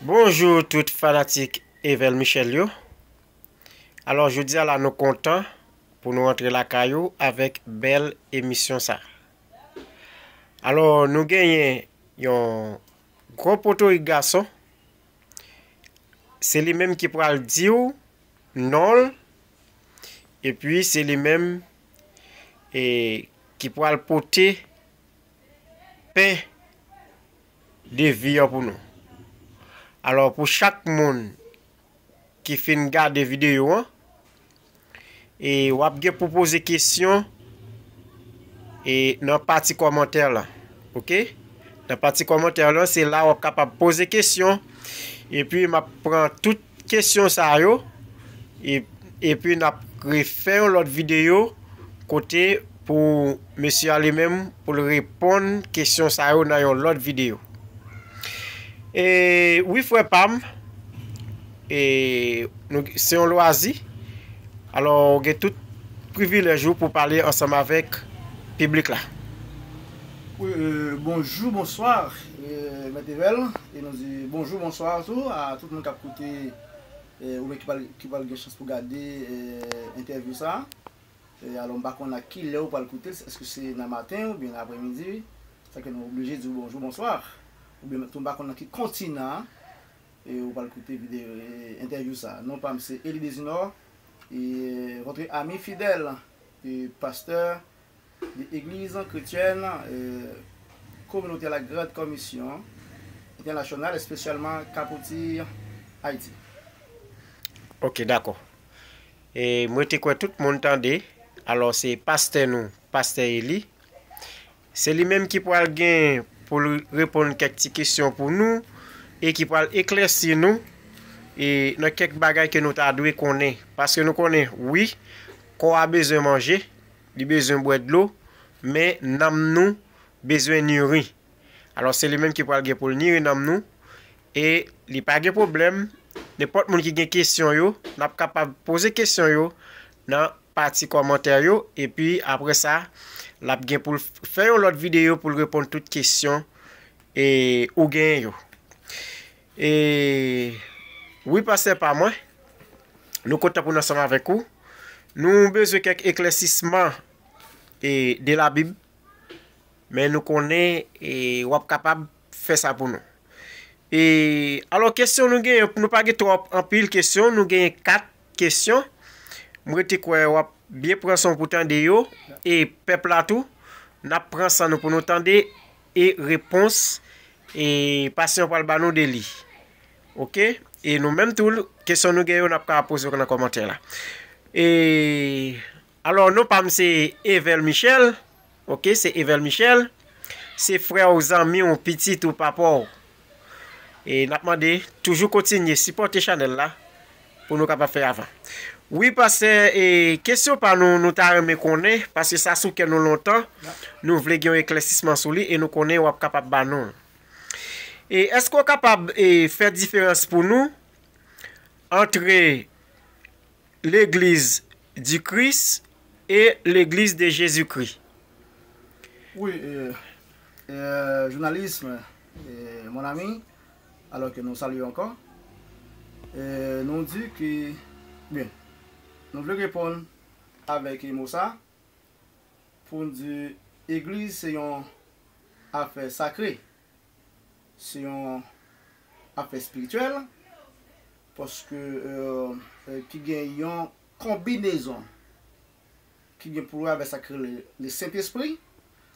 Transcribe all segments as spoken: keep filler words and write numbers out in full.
Bonjou tout fanatik Evel Michel yo. Alò, jodi a la, nou kontan pou nou rantre lakay ou avèk bèl emisyon sa. Alò, nou genyen yon gwo potorik gason. Se li menm ki pral di w non l, epi se li menm, e, ki pral pote pen de vi an pou nou. Alò, pou chak moun ki fin gade videyo an, e w ap gen pou poze kesyon, e nan pati kòmantè lan. Oke? Nan pati kòmantè lan, se la w ap kapab poze kesyon. Epi m ap pran tout kesyon sa yo. E, epi n ap refè yon lòt videyo kote pou mesye a li menm pou l reponn kesyon sa yo nan yon lòt videyo. E wi, frè pa m, e, nou, se yon lwazi. Alò, ou gen tout privilèj ou pou pale ansanm avèk piblik la. Wi, e, bonjou, bonswa, e, Mèt Evel. E nou di bonjou, bonswa tou a tout moun k ap koute, e, oubyen ki pral, ki pral gen chans pou gade, e, entèvyou sa. E, alò, m pa konn a ki lè ou pral koute l, èske se nan maten oubyen nan aprèmidi. Sa ke nou oblije di w bonjou, bonswa. Oubyen tou, m pa konn nan ki kontinan e ou pral koute videyo, e, entèvyou sa. Non pa m se Eli Desinor, e, votre ami fidèle, e, pasteur de Église chrétienne, e, communauté la Grande Commission Internationale, spécialement Capotir, Haïti. Ok, dakò. E mwen te kwè tout moun tande. Alò, se pastè nou, pastè Eli. Se li menm ki pral gen pou l reponn kèk ti kesyon pou nou e ki pral eklèsi nou e nan kèk bagay ke nou ta dwe konnen. Paske nou konnen, wi, kò a bezwen manje, li bezwen bwè dlo, men nanm nou bezwen niri. Alò, se li menm ki pral gen pou l niri nanm nou e li pa gen pwoblèm. Nenpòt moun ki gen kesyon yo, n ap kapab poze kesyon yo nan pati kòmantè yo, epi apre sa, l ap gen pou l fè yon lòt videyo pou l reponn tout kesyon e ou genyen yo. E wi, pastè pa mwen, nou kontan pou n ansanm avèk ou. Nou bezwen kèk eklèsisman e de Labib, men nou konnen e w ap kapab fè sa pou nou. E alò, kesyon nou genyen, nou pa gen twòp anpil kesyon, nou genyen kat kesyon. M rete kwè w ap byen pran san w pou tande yo, e pèp la tou, n ap pran san nou pou nou tande e repons e pasyan pral ba nou de li. Oke? E nou menm tou, kesyon nou gen yo, n ap ka poze yo nan kòmantè la. E alò, non pa m se Evel Michel. Oke, se Evel Michel. Se frè w, zanmi w, pitit ou, papa w. E n ap mande toujou kontinye sipòte chanèl la pou nou kapab fè avan. Wi, pastè, e kesyon pa nou, nou ta renmen konnen, paske sa sou kè nou lontan, nou vle gen yon eklèsisman sou li e nou konnen w ap kapab ba nou l. E èske w kapab e fè diferans pou nou antre Legliz di Kris e Legliz de Jezikri? Wi, e, e, jounalis, e, mon ami, alò ke nou salye ankò, e, nou di ke, byen, nou vle reponn avèk mo sa pou n di egliz se yon afè sakre, se yon afè espirityèl, paske, e, e, ki gen yon konbinezon ki gen pou wè avèk sa k rele le Sentespri.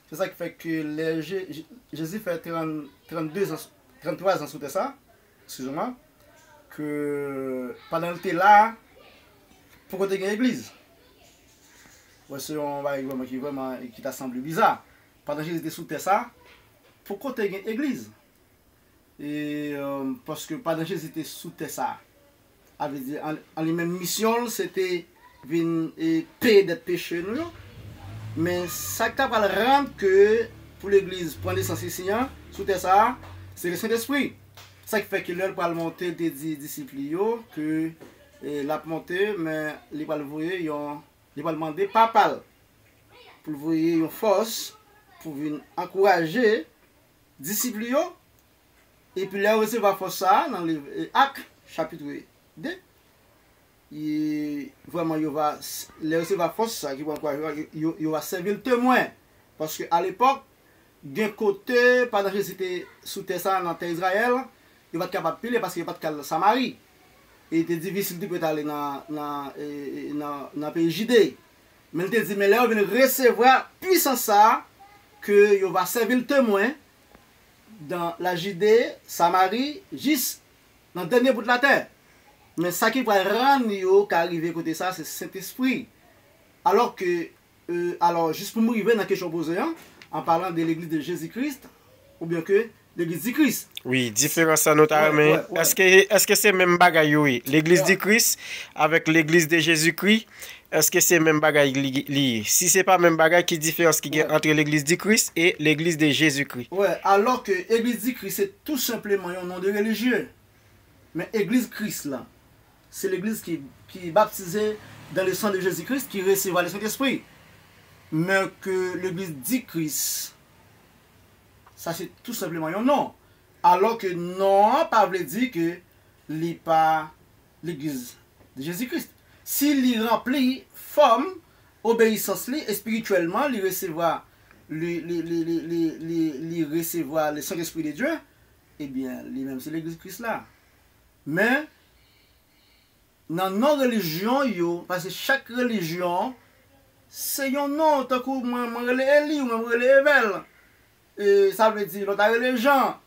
Se sa ki fè ke lè Je- Je- Jezi fè trant, tranndezan, tranntwazan sou tè sa, eskize mwa, ke pandan l te la a, poko te gen egliz. Wè, se yon bagay vrèman ki vrèman ki ta sanble biza. Pandan Jezi te sou tè sa, poko te gen egliz. E, e, paske pandan Jezi te sou tè sa a, sa vle di, an, an li menm, misyon l, se te vin e peye dèt peche nou yo. Men sa k ta pral rann ke pou legliz pran nesans isi an, sou tè sa a, se le Sentespri. Sa ki fè ke lè l pral monte, l te di disip li yo ke, e, l ap monte, men li pral voye yon, li pral mande Papa l pou l voye yon fòs pou vin ankouraje disip li yo. Epi lè yo resevwa fòs sa a, nan liv, e, Ak, chapit de, e, vrèman, yo va, lè yo resevwa fòs sa a ki pran kwa yo, yo, yo, yo va sèvi l temwen. Paske alepòk, gen kote, pandan Jezi te sou tè sa a, nan tè Izrayèl, yo pa t kapab pile paske yo pa t ka al Samari. E te difisil tou pou yo t ale nan, nan, e, e, nan, nan peyi Jide. Men l te di, men lè yo vin resevwa pwisans sa a, ke yo va sèvi l temwen, dans la Judée, Samarie, jis nan dènye bout latè. Men sa ki pral rann yo ka rive kote sa, se Sentespri. Alò ke, e, alò, jis pou m rive nan kesyon w poze an, an palan de legliz de Jezi Kris, oubyen ke legliz di Kris. Wi, diferans sa nou ta renmen. Wè, wè. Èske, èske se menm bagay yo ye? Legliz di Kris avèk legliz de Jezi Kri, èske se menm bagay li, li ye? Si se pa menm bagay, ki diferans ki gen ant legliz di Kris e legliz de Jezi Kri? Wè, alò ke legliz di Kris se tou senpleman yon non de relijye. Men legliz Kris la, se legliz ki, ki baptize dans le sang de Jésus-Christ, ki resevwa le Sentespri. Men ke legliz di Kris, sa se tou senpleman yon non. Alò ke non an pa vle di ke li pa legliz de Jezi Kris. Si li ranpli fòm obeyisans li espirityèlman, li resevwa, li, li, li, li, li, li, li resevwa le Sentespri de Dye, ebyen, li menm se legliz Kris la. Men, nan non relijyon yo, paske chak relijyon, se yon non, tankou mwen, mwen rele Eli, ou menm rele Evèl. E, sa vle di, lòt la rele Jan.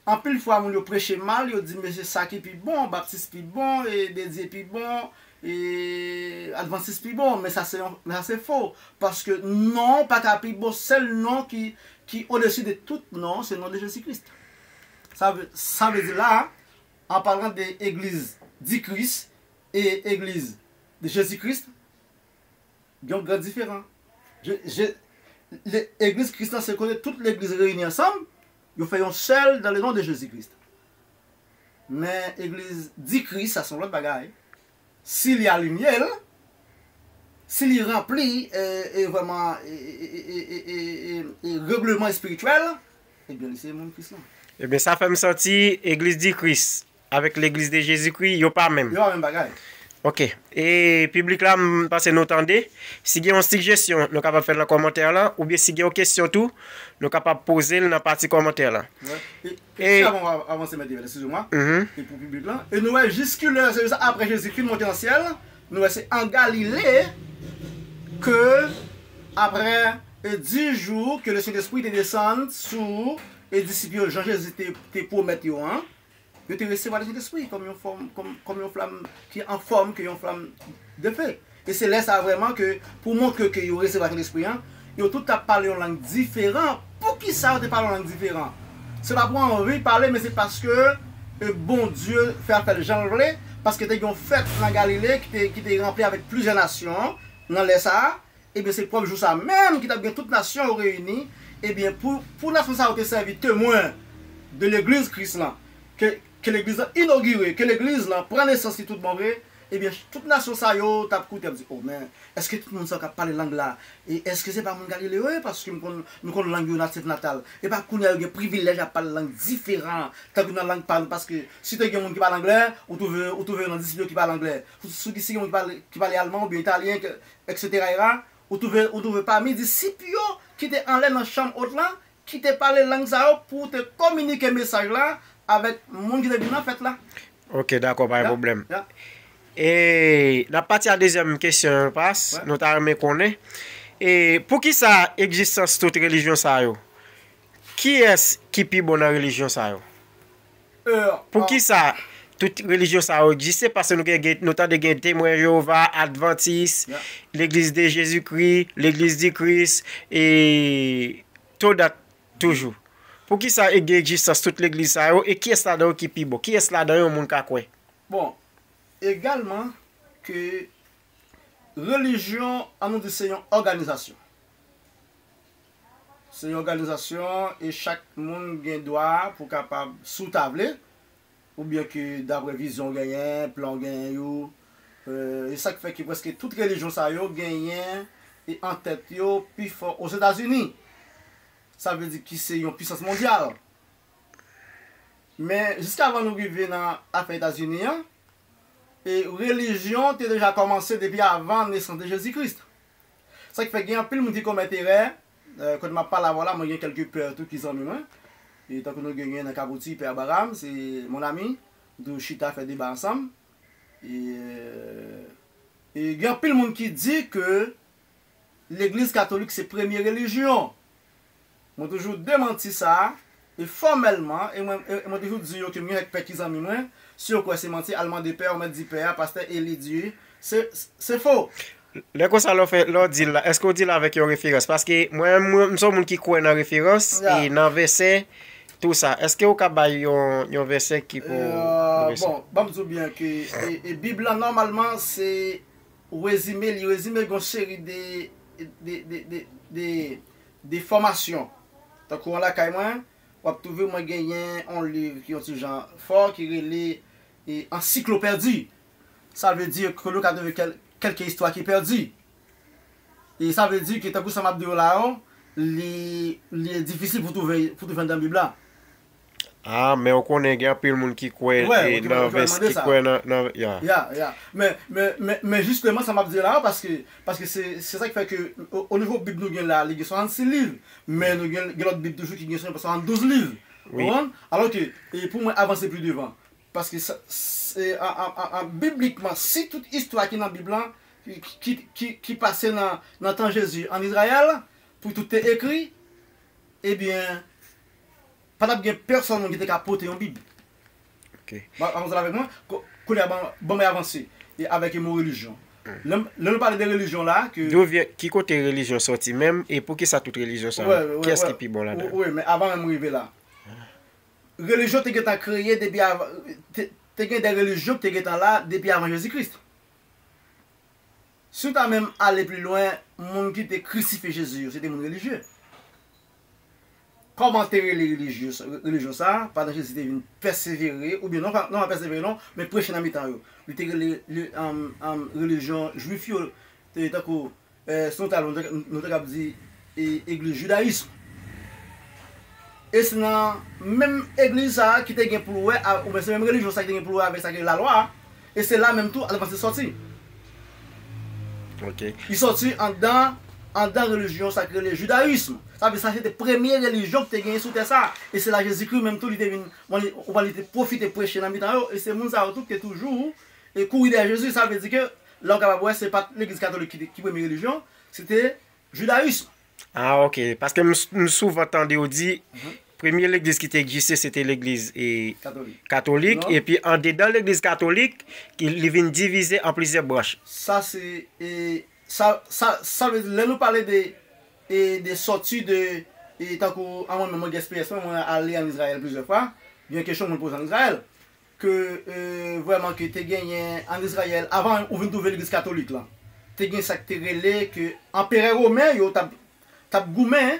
Anpil fwa, moun yo preche mal, yo di, men se sa ki pi bon, baptis pi bon, e dedye pi bon, e advantis pi bon, men sa se yon, men sa se fo, paske non pa ka pi bon, sèl non ki, ki odesi de tout non, se non de Jezi Kris. Sa vle, sa vle di la, an palan de egliz di Kris e egliz de Jezi Kris, gen yon gran diferan. Je, je, le, egliz Kris la, se kote tout legliz reyini ansanm, yo fè yon sèl dans le nom de Jésus-Christ. Men egliz di Kris, sa se yon lòt bagay. Si li alinye l, si li ranpli, e, e vrèman, e, e, e, e, e, e, e regleman espirityèl, ebyen, li se moun Kris lan. Ebyen, sa fè m santi egliz di Kris avèk legliz de Jezi Kri, yo pa menm. Yo pa menm bagay. Ok. E piblik la, m panse nou tande. Si gen yon sijesyon, nou kapab fè l nan kòmantè la, oubyen si gen yon kesyon tou, nou kapab poze l nan pati kòmantè la. Wè. E, e, e avan w avanse, mèt Evèl, eskize mwa, mhm, e pou piblik la, e nou wè jiskilè, se sa, apre Jezi fin monte nan syèl, nou wè se an Galile ke, apre, e, dis jou ke le Sentespri te desann sou, e, disip yo, jan Jezi te, te pwomèt yo an, yo te resevwa le Sentespri kòm yon fòm, kòm, kòm yon flam ki an fòm ke yon flam de fe. E se lè sa a vrèman ke, pou montre ke yo resevwa Sentespri an, yo tout t ap pale yon lang diferan. Poukisa yo te pale yon lang diferan? Se pa pou anvi pale, men se paske, e, Bondye fè afè l jan l vle, paske te gen yon fèt nan Galile ki te, ki te ranpli avèk plizyè nasyon nan lè sa a. Ebyen, se pwòp jou sa a menm ki t ap gen tout nasyon yo reyini. Ebyen, pou, pou nasyon sa yo te sèvi temwen de legliz Kris lan, ke, ke legliz lan inogire, ke legliz lan pran nesans li tout bon vre, ebyen, tout nasyon sa yo t ap koute, ap di, o, men, èske tout moun sa yo k ap pale lang la, e èske se pa moun Galile yo ye? Paske m konn, nou konn lang yo natif natal. E pa kounye a yo gen privilèj ap pale lang diferan, tankou nan lang pa nou, paske si te gen moun ki pale anglè, ou twouve, ou twouve yo nan disip yo ki pale anglè. Si, si, si gen moun ki pale, ki pale alman oubyen italyen, ke, etsetera, ou twouve, ou twouve pami disip yo ki te anlè nan chanm ot lan, ki te pale lang sa yo pou te kominike mesaj la avèk moun ki te vin nan fèt la. Ok, dakò, pa gen pwoblèm. Ya. E n ap pati a dezyèm kesyon an, pas, wè, nou ta renmen konnen, e poukisa egzistans tout relijyon sa yo? Kiyès ki pi bon nan relijyon sa yo? Poukisa tout relijyon sa yo egziste? Paske nou gen, gen, nou tande gen Temwen Jewova, Advantis, ya, Legliz de Jezikri, Legliz di Kris, e Todat toujou. Poukisa e gen egzistans tout legliz sa yo e kiyès ladan yo ki pi bon? Kiyès ladan yo yon moun ka kwè? Bon, egalman ke relijyon, an nou di se yon òganizasyon. Se yon òganizasyon e chak moun gen dwa pou kapab, si w ta vle, oubyen ke daprè vizyon w genyen, plan w genyen yo, e, e sa k fè ke prèske tout relijyon sa yo genyen e an tèt yo pi fò Ozetazini. Sa vle di ki se yon pisans mondyal. Men, jiskavan nou rive nan afè Etazini an, e relijyon te deja kòmanse depi avan nesans de Jezi Kris. Sa k fè gen anpil moun ki komèt erè, e, kote m ap pale avè w la, mwen gen kèlke pè tou ki zanmi mwen. E tankou nou genyen nan Kabouti, pè Abraham, se mon ami, nou toujou chita fè deba ansanm. E, e gen anpil moun ki di ke Legliz Katolik se premye relijyon. Mwen toujou demanti sa, e fòmèlman, e mwen, e mwen toujou di yo ke m gen kèk pè ki zanmi mwen, si yo kwè se manti, al mande pè, ou mèt di pè a, pastè Eli di, se, se fo. Lè konsa, lè w fè, lè w di l la, èske w di l avèk yon referans? Paske mwen, mwen, m se yon moun ki kwè nan referans, e nan vèsè, tou sa. Èske w ka bay yon, yon vèsè ki pou... E, bon, ban m di w byen ke, e, e Bib la, nòmalman, se rezime, li rezime yon seri de, de, de, de, de, de fòmasyon. Tankou an lakay mwen, w ap twouve mwen genyen yon liv ki yon ti jan fò, ki rele, e, Ansiklopèdi. Sa vle di ke nou ka twouve kèl, kèlke istwa ki pèdi. E sa vle di ke tankou sa m ap di w la yo, li, li difisil pou twouve, pou twouve anndan Bib la. Ah, men ou konnen gen anpil moun ki kwè, e, nan vès, ki kwè nan, nan, ya. Ya, ya. Men, men, men, men jisteman, sa m ap di la, paske, paske se, se sa ki fè ke, o, o nivo Bib nou gen la, li gen swasannsis liv, men nou gen, gen lòt Bib toujou ki gen swasanndouz liv. Ou konprann? Alò ke, e pou mwen, avanse pli devan. Paske sa, se, an, an, an, an, biblikman, si tout istwa ki nan Bib la, ki, ki, ki, ki pase nan, nan tan Jezi ann Izrayèl, pou tout te ekri, ebyen, pa t ap gen pèsonn moun ki te ka pote yon Bib. Ok. Ba, avanse la avèk mwen. Ko-, kounye a, ban, ban mwen avanse. E avèk mo relijyon. Lè, lè nou pale de relijyon la, ke... D'où vient, ki kote relijyon sòti menm, e poukisa tout relijyon sa yo? Kiyès ki pi bon ladan yo? Wi, men avan menm rive la. Relijyon te gentan kreye depi avan, te, te gen de relijyon ki te gentan la depi avan Jezi Kris. Si w ta menm ale pli lwen, moun ki te krisifye Jezi yo, se te moun relijye. Kòman te rele relijye sa, relijyon sa a, pandan Jezi te vin pèsevere, oubyen non, pa, non, pa pèsevere non, men preche nan mitan yo? Li te rele, li, um, um, relijyon jwif yo, te, tankou, e, si nou t al, nou te, nou te kab di, e, egliz jidayis. E se nan menm egliz sa a ki te gen pou l wè, a, oubyen se menm relijyon sa a ki te gen pou l wè avèk sa ki rele lalwa a, e se la menm tou Advantis sòti. Ok. Li sòti anndan, anndan relijyon sa ki rele jidayis. Sa vle di sa se te premye relijyon ki te genyen sou tè sa a. E se la Jezikri menm tou li te vin, bon, li, ou wè li te pwofite preche nan mitan yo, e se moun sa yo tou ki te toujou, e, kouri dèyè Jezi. Sa vle di ke, la w kapab wè, se pa t legliz katolik ki te, ki premye relijyon, se te jidayis. Ah, ok. Paske m, m souvan tande yo di, premye legliz ki te egziste, se te legliz, e, katolik. Katolik, non? Epi andedan legliz katolik, ki, li vin divize an plizyè branch. Sa se, e, sa, sa, sa vle di, lè nou pale de, e, de sòti de, e, tankou an mwen menm, mwen gen esperyans mwen, mwen ale ann Izrayèl plizyè fwa, gen kesyon moun poze ann Izrayèl, ke, e, vrèman ke te genyen ann Izrayèl, avan ou vin twouve legliz katolik lan, te gen sa k te rele ke anperè women yo t ap, t ap goumen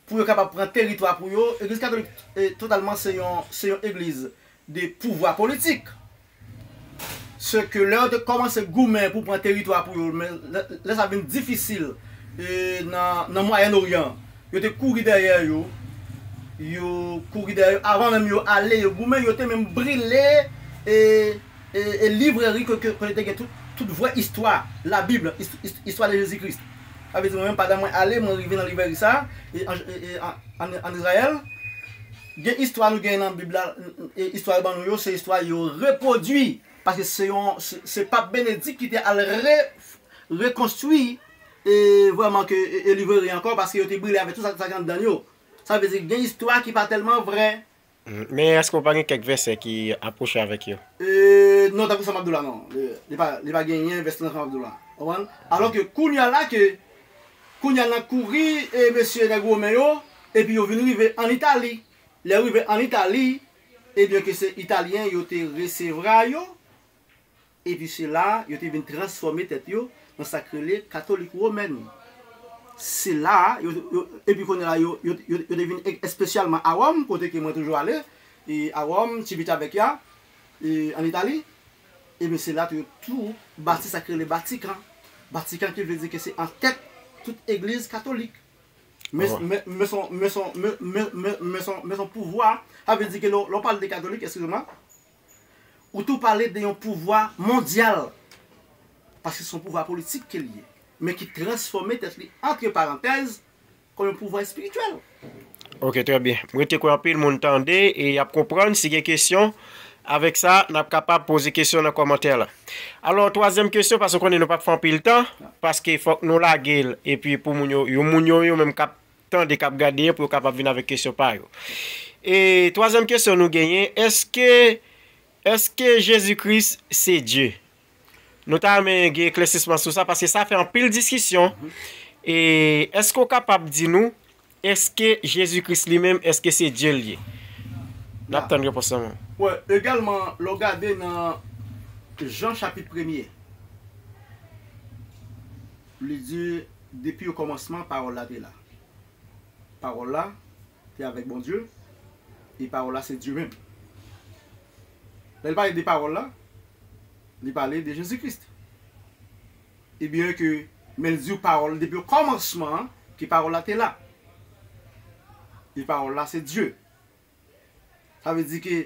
pou yo kapab pran teritwa pou yo. Legliz katolik, e, totalman se yon, se yon egliz de pouvwa politik. Se ke lè yo te kòmanse goumen pou pran teritwa pou yo, men lè, lè sa vin difisil, e, nan, nan Mwayen Oryan, yo te kouri dèyè yo, yo kouri dèyè yo, avan menm yo ale, yo goumen, yo te menm brile, e, e, e libreri ke, ke, kote te gen tout, tout vrè istwa Labib, ist-, ist-, istwa de Jezikri. Sa vle di, mwen menm, pandan mwen ale, mwen rive nan libreri sa, e, an, e, e, an, an, ann Izrayèl, gen istwa nou gen nan Bib la, e, istwa yo ban nou yo, se istwa yo repwodui, paske se yon, se, se Pap Benedik ki te al re-, rekonstwi, e, vrèman ke, e, e libreri ankò, paske yo te brile avèk tout sa, sa ki anndan yo. Sa vle di, gen istwa ki pa tèlman vrè. Mm, men èske w pa gen kèk vèsè ki apwoche avèk yo? E, non, tankou sa m ap di w la, non. Li, li pa, li pa genyen vèsè nan sa m ap di w la. Ou konprann? Alò ke kounye a la ke, kounye a nan kouri, e, mesye nèg women yo, epi yo vin rive ann Itali. Lè yo rive ann Itali, ebyen ke se Italyen yo te resevwa yo, epi se la yo te vin transfòme tèt yo nan sa k rele katolik womèn. Se la yo, yo, epi kounye a la yo, yo, yo, yo te vin e-, espesyalman a Wòm, kote ke mwen toujou ale, e a Wòm, Civitavecchia, e ann Itali, ebyen se la tou yo tou bati sa k rele Batikan. Batikan ki vle di ke se antèt tout egliz katolik. Men, men, men son, men son, men, men, men, men son, men son pouvwa, sa vle di ke lè, lè w pale de katolik, eskize mwa, ou tou pale de yon pouvwa mondyal. Paske se yon pouvwa politik ke l ye, men ki transfòme tèt li, antre parantèz, kòm yon pouvwa espirityèl. Ok, trè byen. M rete kwè anpil moun tande e y ap konprann. Si gen kesyon, avèk sa, n ap kapab poze kesyon nan kòmantè la. Alò, twazyèm kesyon, paske w konnen nou p ap fè anpil tan, paske fòk nou lage l, epi pou moun yo, yon moun yo, yo menm k ap tande, k ap gade, pou yo kapab vin avèk kesyon pa yo. E twazyèm kesyon nou genyen, èske, èske Jezi Kris se Dye? Nou ta renmen gen eklèsisman sou sa, paske sa fè anpil diskisyon. E èske w kapab di nou, èske Jezi Kris li menm, èske se Dye l ye? N ap tann repons lan. Wè, egalman, lè w gade nan Jan chapit premye, li di, depi okòmansman, Pawòl la te la. Pawòl la te avèk Bondye, e Pawòl la se Dye menm. Lè l pale de Pawòl la, li pale de Jezi Kris. Ebyen ke, men l di w Pawòl depi okòmansman ke Pawòl la te la. E Pawòl la se Dye. Sa vle di ke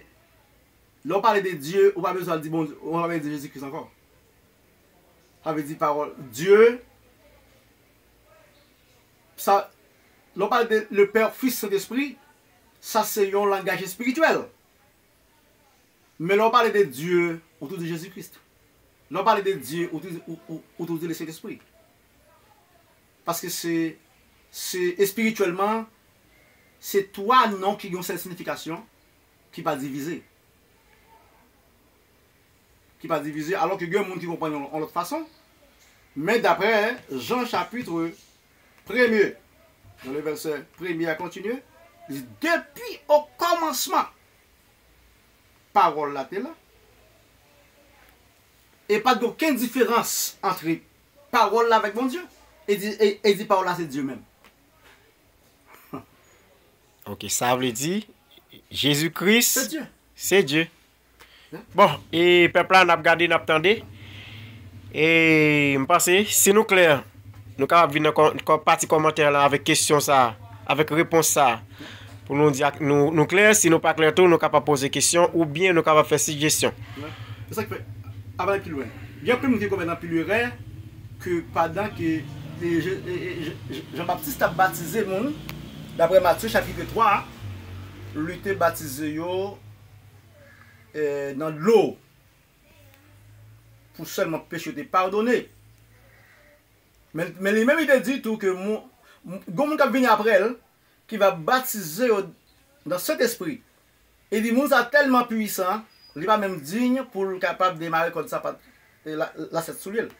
lè w pale de Dye, ou pa bezwen al di Bondye, ou pa bezwen di Jezi Kris ankò. Sa vle di pawòl Dye, sa, lè w pale de le Père, Fils, Saint-Esprit, sa se yon langaj espirityèl. Men lè w pale de Dye, ou tou di Jezi Kris. Lè w pale de Dye, ou tou, ou, ou, ou tou di le Sentespri. Paske se, se espirityèlman, se twa non ki gen yon sèl siyifikasyon, ki pa divize. Ki pa divize, alò ke gen moun ki konprann yon, yon lòt fason. Men daprè Jan chapit premye, nan le vèsè premye a kontinye, li di, depi okòmansman, pawòl la te la. E pa t gen okenn diferans ant pawòl la avèk Bondye. E di, e, e di pawòl la se Dye menm. Ok, sa vle di, Jezi Kris se Dye. Se Dye. Bon, e pèp la, n ap gade, n ap tande. E m panse, si nou klè, nou kapab vin nan kò-, kò-, pati kòmantè la avèk kesyon sa, avèk repons sa. Pou nou di ak, nou, nou klè, si nou pa klè tou, nou kapab poze kesyon, oubyen nou kapab fè sijesyon. Wi. Se sa k fè, avan n al pi lwen, gen anpil moun ki komèt anpil erè, ke pandan ke, e, Je-, e, e, Je-, Je-, Jan Baptis t ap batize moun, daprè Matye chapit twa, li te batize yo, e, nan dlo, pou sèlman peche yo te padone. Men, men li menm, li te di tou ke moun, m-, gon moun k ap vini apre l, ki va batize yo nan Sentespri. E di moun sa tèlman pwisan, li pa menm diy pou l kapab demare kòd sapat, e, la, lasèt soulye l.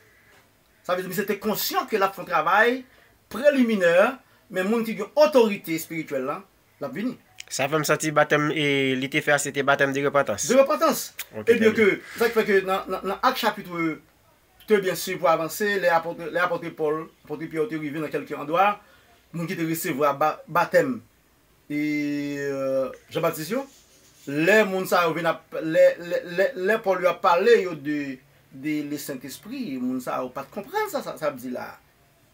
Sa vle di, misye te konsyan ke l ap fè yon travay preliminè, men moun ki gen otorite espirityèl lan, l ap vini. Sa fè m santi batèm, e, li te fè a, se te batèm de repantans. De repantans. Ok, ebyen ke, sa k fè ke nan, nan, nan Ak chapit, te byen si pou avanse, lè apot, lè apot Pòl, apot Pyè te rive nan kèlke andwa, moun ki te resevwa ba-, batèm, e, e, Jan Batis yo, lè moun sa yo vin ap, lè, lè, lè, lè Pòl yo ap pale yo de, de le Sentespri, moun sa yo pa t konprann sa, sa, sa ap di la.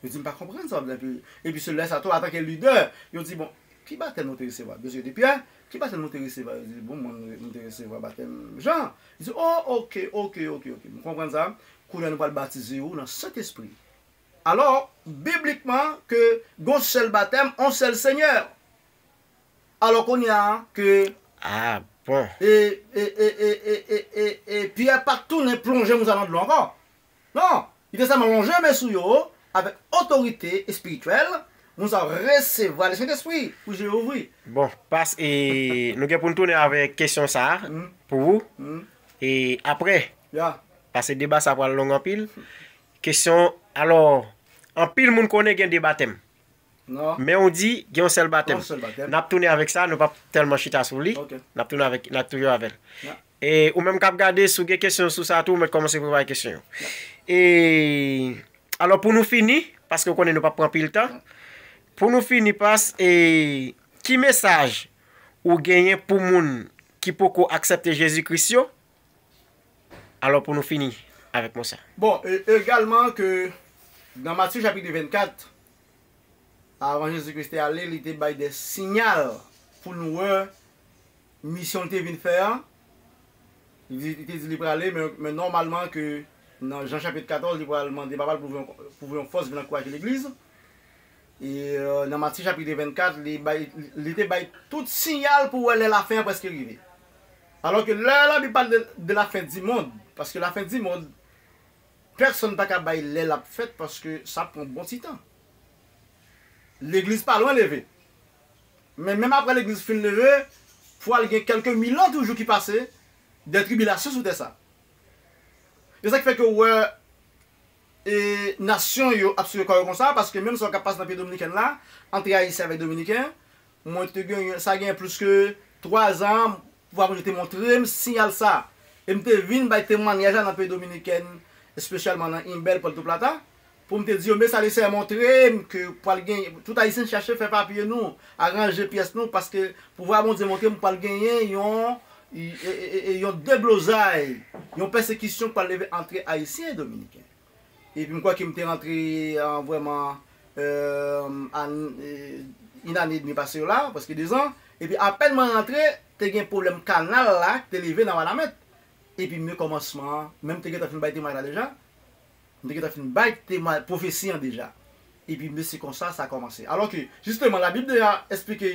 Yo di, "M pa konprann sa w ap di." Epi, epi se lè sa tou, antanke lidè, yo di, "Bon, ki batèm nou te resevwa?" Yo di, "Pyè, ki batèm nou te resevwa?" Yo di, "Bon, mwen, mwen te resevwa batèm Jan." Yo di, "Oh, ok, ok, ok, ok. M konprann sa. Kounye a nou pral batize ou nan Sentespri." Alò, biblikman, ke gon sèl batèm, on sèl Senyè. Alò, kounye a, ke, ah, bon, e, e, Pyè pa t tounen plonje moun sa nan dlo ankò. Non, li te sèlman lonje men sou yo, avèk otorite espirityèl, moun sa resevwa le Sentespri pou je yo ouvri. Bon, pas, e, nou gen pou n tounen avèk kesyon sa a, mhm, pou ou. Mhm. E apre, ya, paske deba sa pral long anpil. Kesyon, alò, anpil moun konnen gen de batèm. Non. Men ou di, gen yon sèl batèm. Yon sèl batèm. N ap tounen avèk sa, nou p ap tèlman chita sou li. Ok. N ap tounen avèk, n ap toujou avè l. Ya. E ou menm k ap gade, si w gen kesyon sou sa tou, ou mèt kòmanse prepare kesyon yo. Ya. E, alò, pou nou fini, paske w konnen nou p ap pran pil tan. Ya. Pou nou fini, pas, e, ki mesaj ou genyen pou moun ki poko aksepte Jezi Kris yo? Alò, pou nou fini avèk mo sa. Bon, e, egalman ke nan Matye chapit vennkat, Avan Jezi Kris te ale, li te bay de siyal pou nou wè misyon l te vin fè a. Li, li te di li prale, men, men nòmalman ke nan Jan chapit katòz, li pral mande Papa l pou voye yon, pou voye yon fòs vin ankouraje legliz. E euh, nan Matye chapit vennkat, li, bay, li te bay tout siyal pou wè lè lafen an prèske rive. Alò ke lè Labib pale de, de la fin du monde, paske la fin du monde, pèsonn pa ka bay lè l ap fèt paske sa pran bon ti tan. Legliz pa lwen leve. Men menm apre legliz fin leve, pral gen kèlke mil an toujou ki pase de tribilasyon sou tè sa. E sa ki fè ke w wè e nasyon yo ap soure kò yo konsa, paske menm sa k ap pase nan peyi dominikèn la, ant ayisyen avèk dominiken, mwen te gen, sa gen plis ke twa zan, papa mwen te montre m siyal sa. E m te vin bay temwanyaj la nan peyi dominikèn, espesyalman nan Imbèl, Puerto Plata, pou m te di yo, men sa li sè montre m ke pral gen, tout ayisyen chache fè papye nou, aranje pyès nou, paske pouvwa Bondye montre m pral genyen yon, e, e, e, e, yon deblozay, yon pèsekisyon k pral leve ant ayisyen e dominiken. Epi m kwè ke m te rantre an vrèman euh, an, euh, une année et demie pase yo la, prèske de zan. Epi apèn mwen rantre, te gen pwoblèm kanal la ki te leve nan Wanament. Epi men kòmansman an, men m te gentan fin bay temwayaj la deja. M te gentan fin bay temwayaj pwofesi an deja. Epi men se konsa sa kòmanse. Alò ke, jisteman, Labib deja eksplike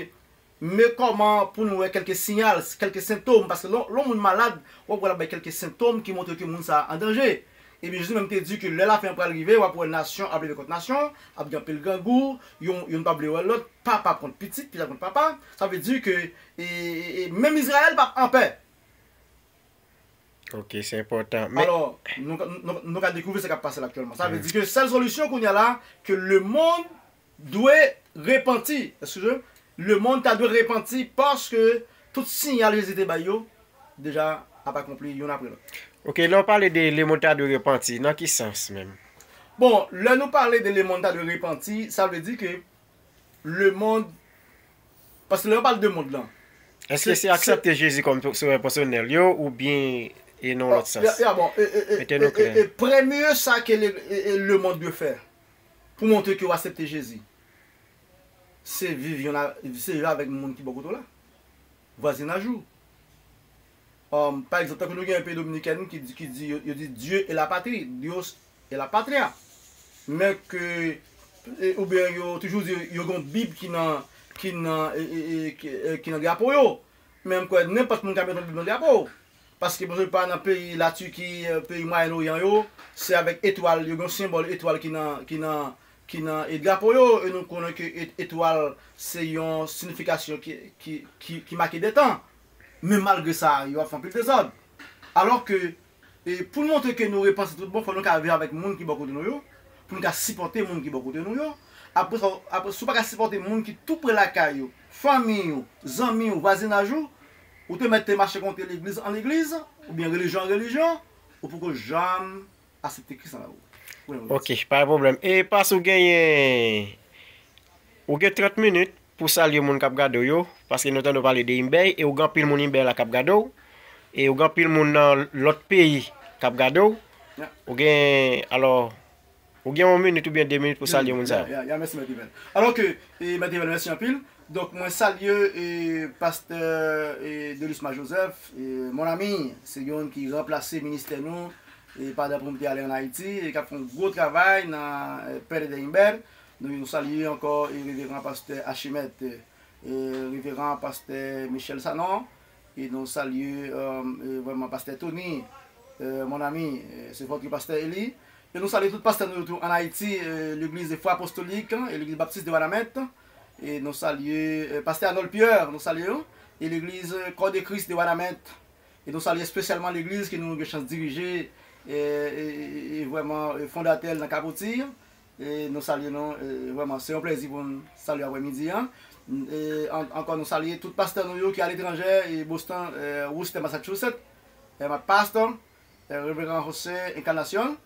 men kòman pou nou wè kèlke siyal, kèlke sentòm, paske lè, lè yon moun malad, w ap wè l ap bay kèlke sentòm ki montre ke moun sa a an danje. Ebyen, Jezi menm te di ke lè lafen an pral rive, w ap wè nasyon ap leve kont nasyon, ap gen anpil grangou, yon, youn p ap vle wè lòt, papa kont pitit, pitit kont papa. Sa vle di ke e, e, e, menm Izrayèl p ap anpè. Ok, se enpòtan. Men, Alò, nou, ka- nou, nou ka dekouvri sa k ap pase la aktyèlman. Sa vle di ke sèl solisyon kounye a la, ke lemonn dwe repanti. Eskize, lemonn ta dwe repanti paske tout siyal Jezi te bay yo deja ap akonpli youn apre lòt. Ok, lè w pale de lemonn ta dwe repanti, nan ki sans menm? Bon, lè nou pale de lemonn ta dwe repanti, sa vle di ke lemonn, paske lè yo pale de mond lan, Èske se aksepte Jezi kòm sovè pèsonèl yo oubyen e nan yon lòt sans? Ya, ya, bon, e, e, e, Mete nou e, e, klè. e, premye sa ke le, e, e, lemonn dwe fè pou montre ke yo aksepte Jezi, se viv yon, se viv avèk moun ki bò kote w la. Vwazinaj ou. Um, pa egzanp, tankou nou gen yon peyi dominikèn ki di, ki di, yo, yo di Dieu et la patrie, Dios et la patria. Men ke, e, oubyen yo toujou di yo gen yon Bib ki nan, ki nan, e, e, e, ki, e, ki nan drapo yo. Men m kwè nenpòt moun ka mete yon Bib nan drapo w. Paske, bon, pa nan peyi Latiki, e, peyi Mwayen Oryan yo, se avèk etwal, yo gen yon senbòl etwal ki nan, ki nan, ki nan, e, drapo yo, e nou konnen ke et-, etwal se yon siyifikasyon ki, ki, ki, ki make de tan. Men malgre sa, yo ap fè anpil dezòd. Alò ke, e, pou n montre ke nou repanse tout bon, fò nou ka viv avèk moun ki bò kote nou yo, pou n ka sipòte moun ki bò kote nou yo. Apre sa, apre, si w pa ka sipòte moun ki tou pre lakay ou, fanmi ou, zanmi ou, vwazinaj ou, ou te mèt te mache kontre legliz an legliz, oubyen relijyon an relijyon, ou poko janm aksepte Kris nan lavi w. Ou renmen Kris. Ok, pa gen pwoblèm. E pas ou genyen, ou gen trant minit pou w salye moun k ap gade w yo, paske nou tande w pale de Imbèy, e ou gen anpil moun Imbèy la k ap gade w, e ou gen anpil moun nan lòt peyi k ap gade w. Ya. Ou gen, alò, ou gen yon minit oubyen de minit pou w salye moun sa yo. Ya, ya, ya, mèsi, Mèt Evel. Alò ke, e, Mèt Evel, mèsi anpil. Donk, mwen salye, e, pastè, e, Delusma Joseph, e, mon ami, se youn ki ranplase ministè nou, e, pandan pou m te ale ann Ayiti, e k ap fè yon gwo travay nan, e, Père de Imbert. Nou, nou salye ankò, e, reveran pastè Archimète, e, reveran pastè Michel Sanon, e nou salye, e, e, vrèman pastè Tony, e, mon ami, e, se vòtre pastè Eli. E nou salye tout pastè nou yo tou ann Ayiti, e, legliz de Foi Apostolique, e legliz Baptiste de Wanament. E nou salye, e, pastè Arnold Pierre, nou salye w, e legliz Corps de Christ de Wanament. E nou salye espesyalman legliz ke nou gen chans dirije, e, e, e, e vrèman, e, fondatè l nan Capotilles. E nou salye nou, e, vrèman, se yon plèzi pou n salye aprè midi an. E, an-, ankò nou salye tout pastè nou yo ki aletranje, e, Boston, e, Worcester, Massachusetts. E, my pastor, e, Reverend José Encarnacion.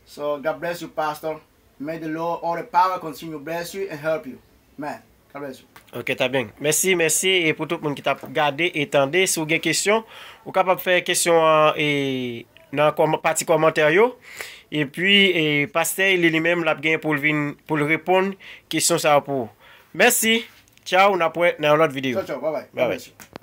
So, God bless you, Pastor. May the Lord, all the power, continue bless you and help you. Man, God bless you. Ok, ta byen. Mèsi, mèsi. E pou tout moun ki t ap gade e tande, si w gen kesyon, ou kapab fè kesyon an e, nan kòm-, pati kòmantè yo. Epi, e, pastè Eli li menm, l ap gen pou l vin, pou l reponn kesyon sa yo pou ou. Mèsi. Tchaw, n ap wè nan yon lòt videyo. Tchaw, tchaw, bye bye. Bye bye. Mèsi.